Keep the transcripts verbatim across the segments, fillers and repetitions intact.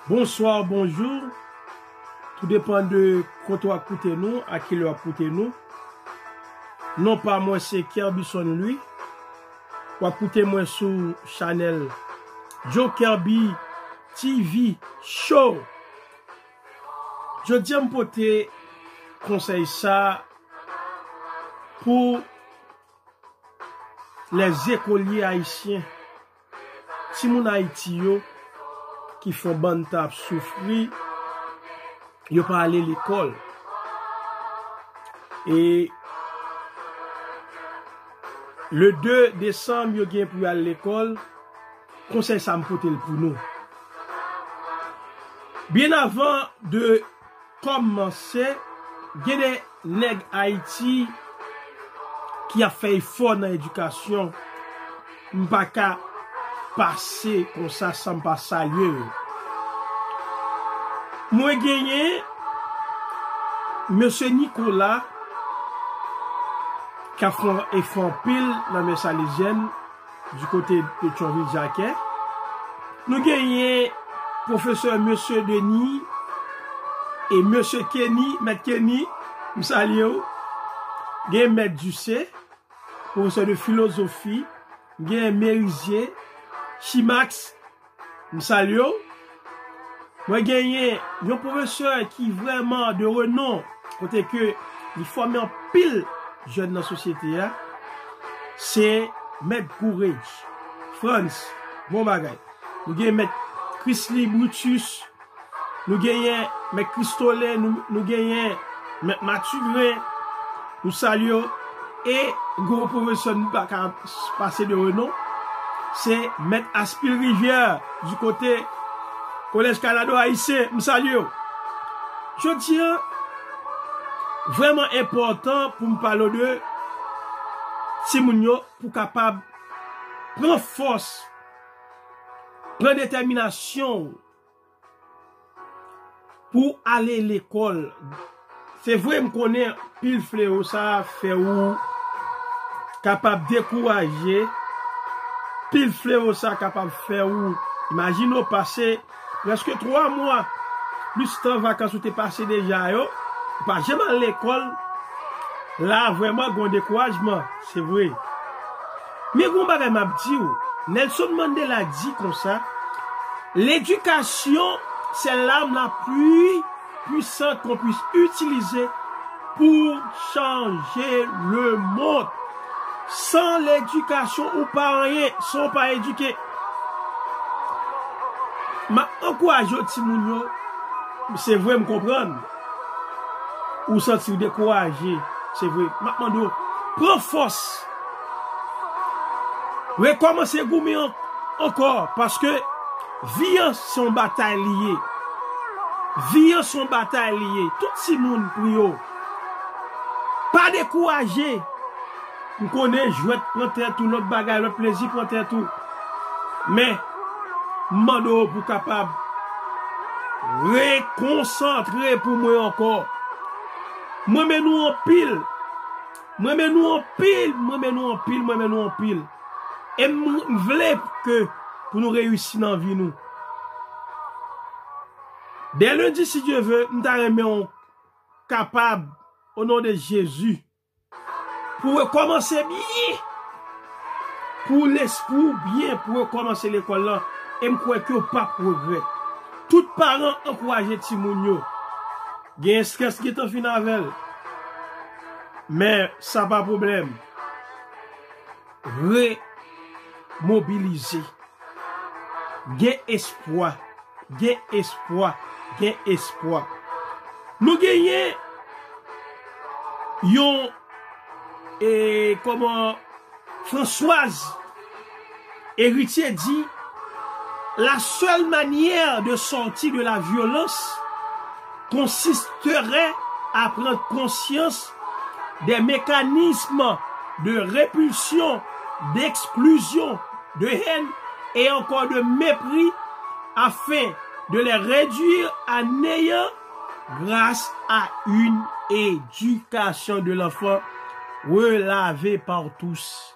Bonswa, bonjou. Tou depann de kote w ap koute nou, a kilè w ap koute nou. Non pa mwen se Kerbyson Louis. W ap koute mwen sou chanèl Joe Kerby T V Show. Jodi a m pote konsèy sa pou lèzekolye ayisyen, timoun Ayiti yo ki fè yon bann tan ap soufri, yo pa ale lekòl. E le de desanm, yo gen pou y al lekòl. Konsèy sa m pote l pou nou. Byen avan de kòmanse, gen de nèg Ayiti ki ap fè efò nan edikasyon. M pa ka pase konsa san m pa salye yo. Mwen genyen mesye Nicolas k ap fè efò anpil nan men Salésienne, du côté de Petyonvil Jakè. Nou genyen pwofesè mesye Denis e mesye Kenny, mèt Kenny, m salye w. Gen mèt Ducé, pwofesè de filozofi, gen Merizier, Chimax, m salye w. Mwen genyen yon pwofesè ki vrèman de renon, kote ke li fòme anpil jèn nan sosyete a, se mèt Courage Frantz, bon bagay. Nou gen mèt Chrisley Brutus, nou genyen mèt Christolin, nou, nou genyen mèt Mathurin, nou salye yo. E gwo pwofesè nou pa ka pase de renon, se mèt Aspil Rivière, du côté Collège Canado Haïtien, m salye yo. Jodi a, vrèman enpòtan pou m pale w de timoun yo, pou kapab pran fòs, pran detèminasyon w pou ale lekòl. Se vre, m konnen pil flewo sa fè ou kapab dekouraje, pil flewo sa kapab fè ou, imajine w pase prèske twa mwa, plis tan vakans ou te pase deja yo, ou pa janm al lekòl, la vrèman gen yon dekourajman, se vre. Men gen yon bagay m ap di w, Nelson Mandela di konsa, l'éducation, c'est l'arme la plus puissante qu'on puisse utiliser pour changer le monde. San ledikasyon, ou pa anyen, san w pa edike. M ap ankouraje w, timoun yo. Se vre, m konprann. Ou santi w dekouraje. Se vre. M ap mande w, pran fòs. Rekòmanse goumen an-, ankò, paske vi an se yon batay li ye. Vi an se yon batay li ye. Tout timoun, priye w. Pa dekouraje. M konnen jwèt pran tèt ou, lòt bagay, lòt plezi pran tèt ou. Men, m mande w pou kapab rekonsantre pou mwen ankò. M renmen nou anpil. M renmen nou anpil, m renmen nou anpil, m renmen nou anpil. E m, m vle ke pou nou reyisi nan vi nou. Dè lendi, si Dye ve, m ta renmen w kapab, o non de Jezi, pou rekòmanse byen, pou lespri w byen, pou rekòmanse lekòl lan, e m kwè ke w p ap regrèt. Tout paran ankouraje timoun yo. Gen estrès gentan fin avè l. Men sa pa pwoblèm. Remobilize. Gen espwa. Gen espwa. Gen espwa. Nou genyen yon, e, kòman, Françoise Héritier di, la seule manière de sortir de la violence consisterait à prendre conscience des mécanismes de répulsion, d'exclusion, de haine et encore de mépris afin de les réduire à néant grâce à une éducation de l'enfant relavée par tous.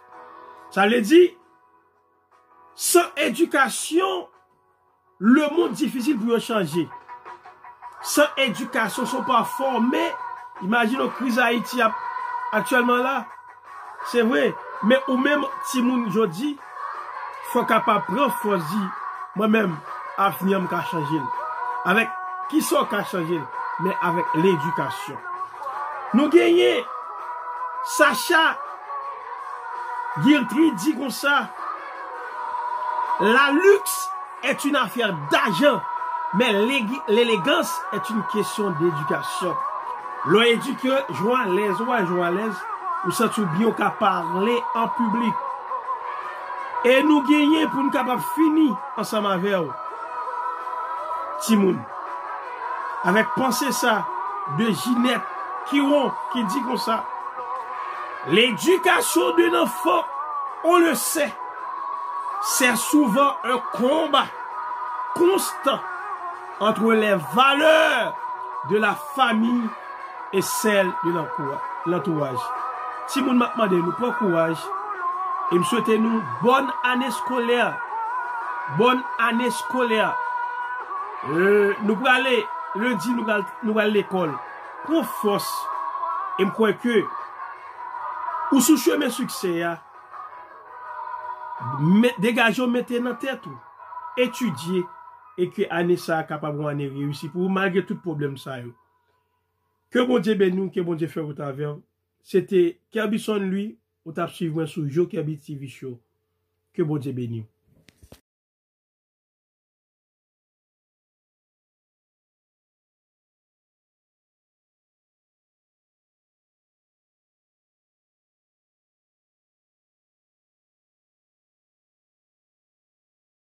Sa vle di, san edikasyon, Lemonn difisil pou yo chanje. San edikasyon, san w pa fòme, imajine w kriz Ayiti ap aktyèlman la. Se vre, men ou menm timoun jodi, fò w kapab pran fòs di, mwen menm, avni an m ka chanje l. Avèk kisa w ka chanje l? Men avèk ledikasyon. Nou genyen Sacha Guillory di konsa, la luxe est une affaire d'argent, mais l'égi- l'élégance est une question d'éducation. Lè w edike, jwa lèz, ou pa jwa lèz, ou santi w byen, ou ka pale an piblik. E nou genyen pou n kapab fini ansanm avè w, timoun, avèk panse sa de Ginette Kiron ki di konsa, l'éducation d'un enfant, on le sait, c'est souvent un combat constant entre les valeurs de la famille et celles de l'encoura- l'entourage. Timoun, m ap mande nou pran kouraj e m swete nou bòn ane eskolè. Bòn ane eskolè. Euh, nou prale lendi, nou pral, nou pral lekòl. Pran fòs. E m kwè ke ou sou chemen siksè a. Met, degaje w, mete nan tèt ou. Etidye e ke ane sa a kapab yon ane reyisi pou ou malgre tout pwoblèm sa yo. Ke Bondye beni w, ke Bondye fè wout avè w. Se te Kerbison Louis, ou t ap swiv mwen sou Joe Kerby T V Show. Ke Bondye beni w.